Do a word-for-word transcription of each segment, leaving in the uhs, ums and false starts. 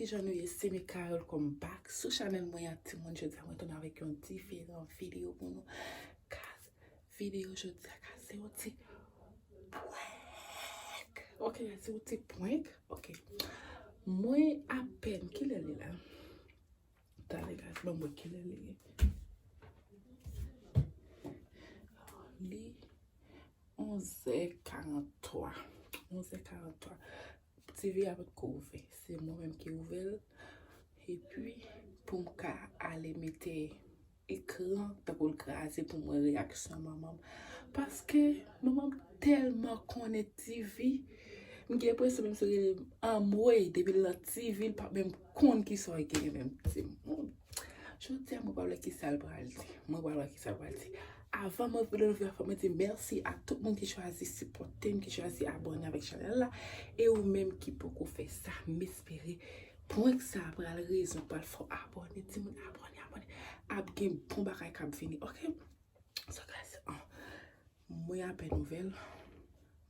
Jan nou ye, se Mikael, welcome back sou chanèl mwen an, timoun. Jodi a mwen tounen avèk yon diferan videyo pou nou. Guys, videyo jodi a, guys, se yon ti prank. Ok, guys, se yon ti prank. Ok. Mwen apèn, kilè li la? Tande, guys, ban m wè kilè li ye. Li onzè karantwa. Onzè karantwa. T V a potko ouvè. Se mwen menm ki ouvè l. Epi, pou m ka ale mete ekran, tankou l kraze, pou m wè reyaksyon manman m. Paske manman m tèlman konnen T V, m gen enpresyon menm si w rele m anmwey, depi l nan T V, l pa menm konn kisa w genyen menm timoun. Jodi a, mwen pa wè kisa l pral di. Mwen pa wè kisa l pral di. Avan mwen vide yon videyo, fò mwen di mèsi a tout moun ki chwazi sipòte m, ki chwazi abòne avèk chanèl la. E ou menm ki poko fè sa, m espere prank sa pral rezon, pral fè w abòne. Timoun, abòne, abòne. Ap gen bon bagay k ap vini, ok? So, guys, ah, mwen apèn ouvè l.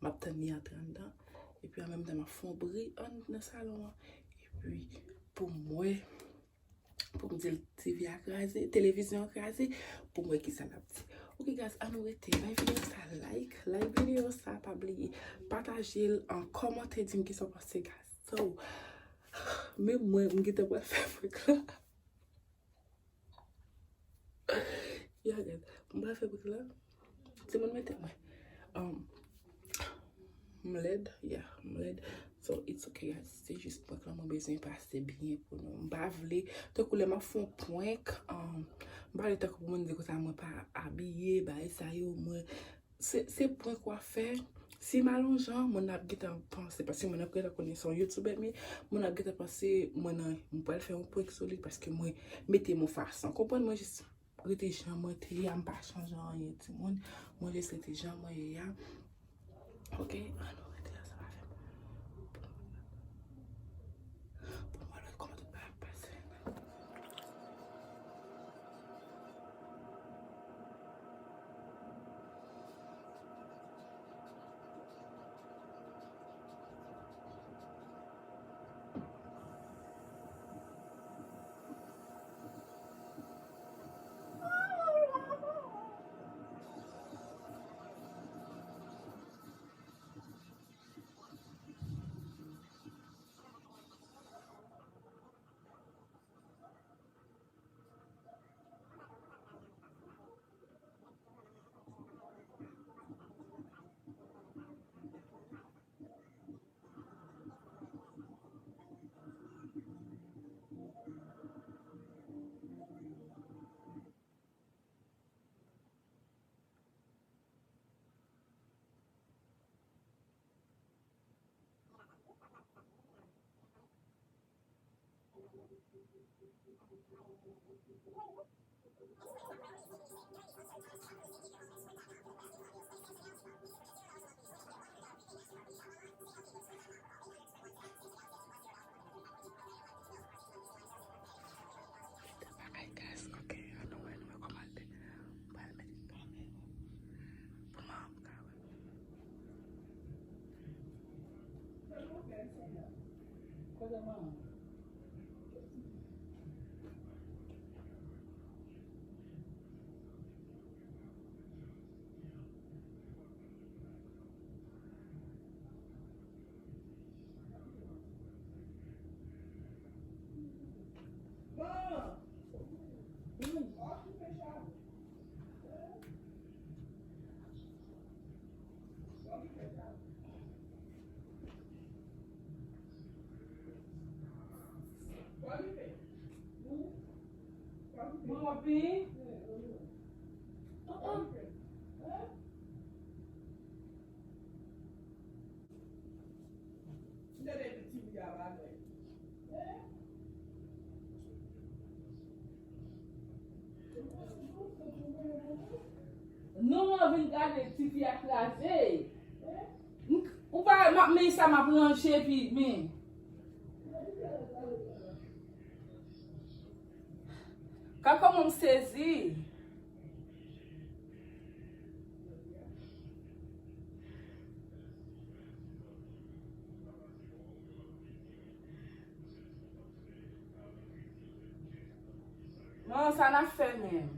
M ap tann li antre anndan. Epi an menm tan, m ap fè yon bri ann nan salon an. Epi pou mwen, pou m di l T V a kraze, televizyon an kraze, pou m wè kisa l ap di. Ok, guys, ann nou rete. Bay videyo sa like, like videyo sa, pa bliye pataje l, an kòmante, di m kisa w panse, guys. So, menm mwen, m gentan pral fè prank la. Ya, guys, m pral fè prank la. Timoun, mete mwen. Um, m lèd, yeah, m lèd. So, it's okay, guys. Se jis prank la, mwen bezwen pase byen pou nou. M pa vle, tankou lè m ap fè yon prank, um, m pa vle tankou pou moun di konsa mwen pa abiye, bagay sa yo, mwen, se, se prank w ap fè. Si m alonjan, moun ap gentan panse, paske moun ap gentan konnen se yon YouTuber, men moun ap gentan panse mwen nan, mwen pral fè yon prank sou li, paske mwen mete m yon fason. Konprann mwen jis rete jan mwen te ye a, m pa chanje anyen, timoun. Mwen jis rete jan mwen ye a. Ok, ann nou rete ansanm avè m. Pou mwen wè kòman tout bagay ap pase. Bagay, guys, ok, ann nou wè, nou wè kòman l te. M pral mete l kanmenm. Pou manman m ka wè. Kote manman m? Mwen w ap benyen? Non, mwen vin gade tifi a kraze. M-, ou pa wè m ap men sa m ap ranje epi men. Ka kòman m sezi. Sa n ap fè menm?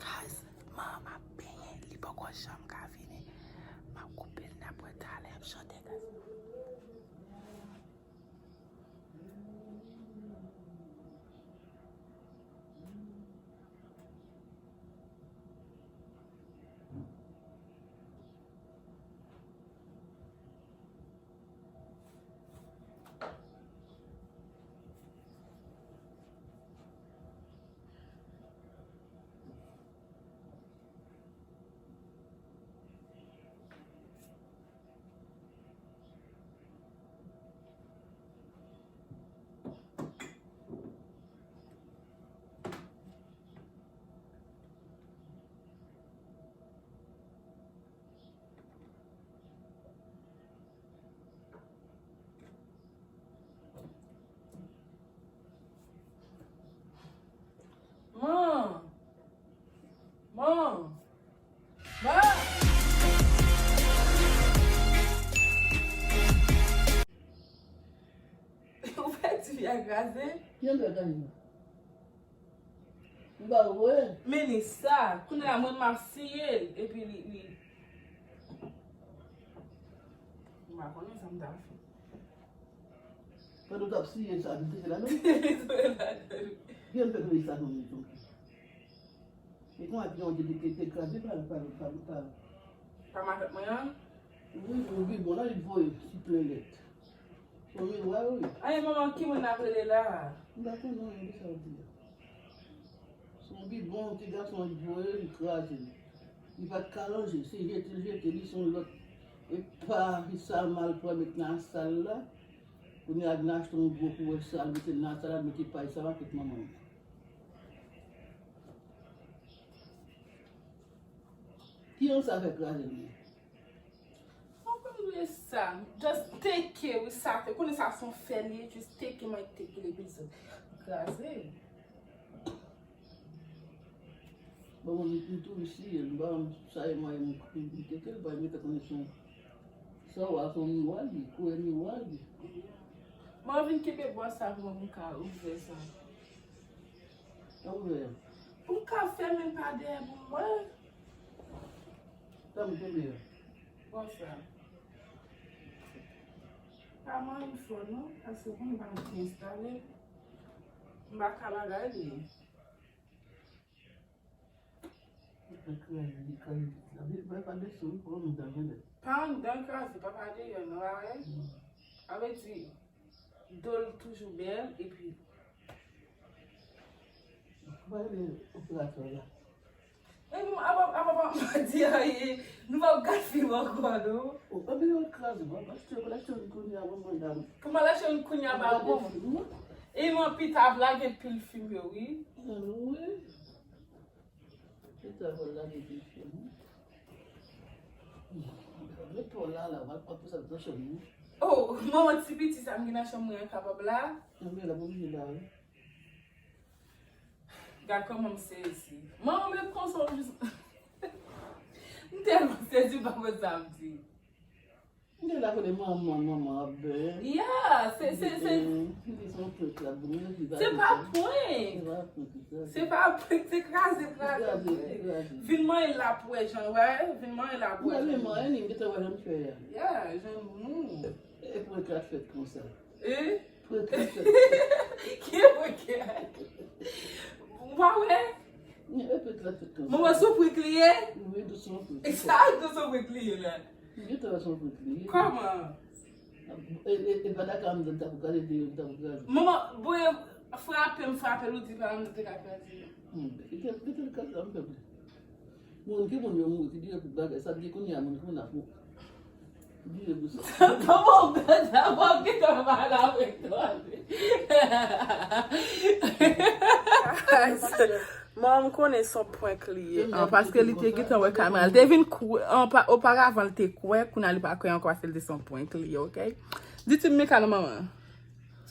Guys, manman m ap benyen, li poko janm ka vini. M ap koupe l, n ap wè talè, m ap chante, guys. Man! Man! Man! Ou fè ti fi a kraze? Ki jan l fè kraze? M pa wè. Men li sa, kounye a mwen m ap siye l, epi li, li. M pa konnen sa m ta fè. Pandan w t ap siye sa, li te ladan l? Li te ladan l. Ki jan l fè tonbe sa tonbe tonbe? E kòman ki yon te, te, te kraze pa, pa, pa, pa. Pa makèt mwen an? Wi, wi, bon, la, li voye ti plen lèt. Yon miwa, wi. Ay, manman, ki moun n ap rele la? M pa konnen, non, ki sa w di a. Se yon bidon, ti gason, li voye, li kraze. Li pa t ka ranje, se jete l jete, li se yon lòt. E pa, sa mal pran met nan sal la. Kounye a, vin achte yon gwo kouvè sal, mete l nan sal la, mete pay sa la, tout manman. Ki jan sa fè kraze l menm? Mwen konn bliye sa. Just teke, wi, sa te. Konnen sa se yon fè li ye, just teke, mwen teke l epi l kraze. Bon, mwen, li, li tou isi, li ba m sa e mwen, mwen, mwen teke l, ba mwen te konnen se yon. Sa w a, se yon miwa li, koulè miwa li. Mwen vin kenbe bò sa pou mwen, mwen ka ouvè sa. Sa w ouvè a? Pou m ka fèmen l pa dèyè pou m wè. Sa m kenbe a? Bò sa. Pa manyen fò non, paske pou m pa m te enstale. M pa ka bagay li. Li kraze, li kraze. Pa, pa, pa desann, pa anndan kraze, pa, pa deyò non, pa wè? Sa vle di, do l toujou bèl, epi. Mwen rele operatè la. E nou, apa, apa, apa, pa di ayen. Nou p ap gad fim ankò, non. O, anben yo kraze, mwen pa achte, mwen achte youn kounye a, mwen, mwen dam. Kòman l achte youn kounye a pa bon? E mwen pita ap lage pil fim yo, wi. Wi. Pita ap lage pil fim, wi. Met pòl la, la, va, va pou sa nan chanm, wi. O, manman ti piti sa m gen nan chanm mwen an kapab la? Anben la, oblije la, wi. Gad kòman m sezi. Manman, men konsa w jis. M tèlman sezi, m pa konn sa m di. M te la kote manman, manman ap bè. Ya, se, se, se. Li se yon prank la, bon, li va. Se pa prank. Se pa prank, se kraze, kraze, kraze. Vin manyen l la pou wè jan, wè, vin manyen l la pou wè jan. Mwen, men manyen li, m te wè jan m fè a. Ya, jan nou. E prank la fèt konsa. E? Prank la fèt. Ki prank? Ou pa wè? Manman, sou prank li ye? Wi, dous yon prank. E sa, dous yon prank li ye la? Wi, dous yon prank li ye. Kòman? E, e, e pa dakò, m t ap gade de, m t ap gade. Manman, bon, frape m, frape l, ou di pa m te ka pèdi. Hmm, kite, kite l, kite l, m fè. Moun ki moun yo mouri, ki di yo tout bagay, sa di kounye a moun ki moun ap mouri. Ki di yo pou sa. Kòman w gade, kòman w gentan mal avèk tande. Manman m konnen se yon prank li ye, an, paske li te gentan wè kamera. Li te vin kwè, an, pa, oparavan li te kwè, kounye a li pa kwè ankò, paske li te se yon prank li ye, oke? Di ti Mika non, manman.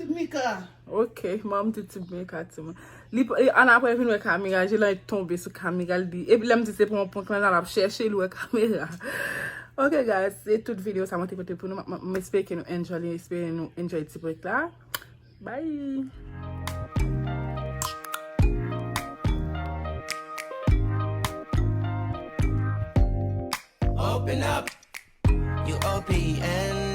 Mika. Ok, manman m di Tib Mika timoun. Li, li an apre vin wè kamera, je lan tonbe sou kamera, li di, epi lè m di se pou yon prank lan, l ap chèche, li wè kamera. Ok, guys, se tout videyo sa mwen te pote pou nou. M, m, m espere ke nou enjoy li, espere nou enjoy ti prank la. Bye! Open up. You O P N.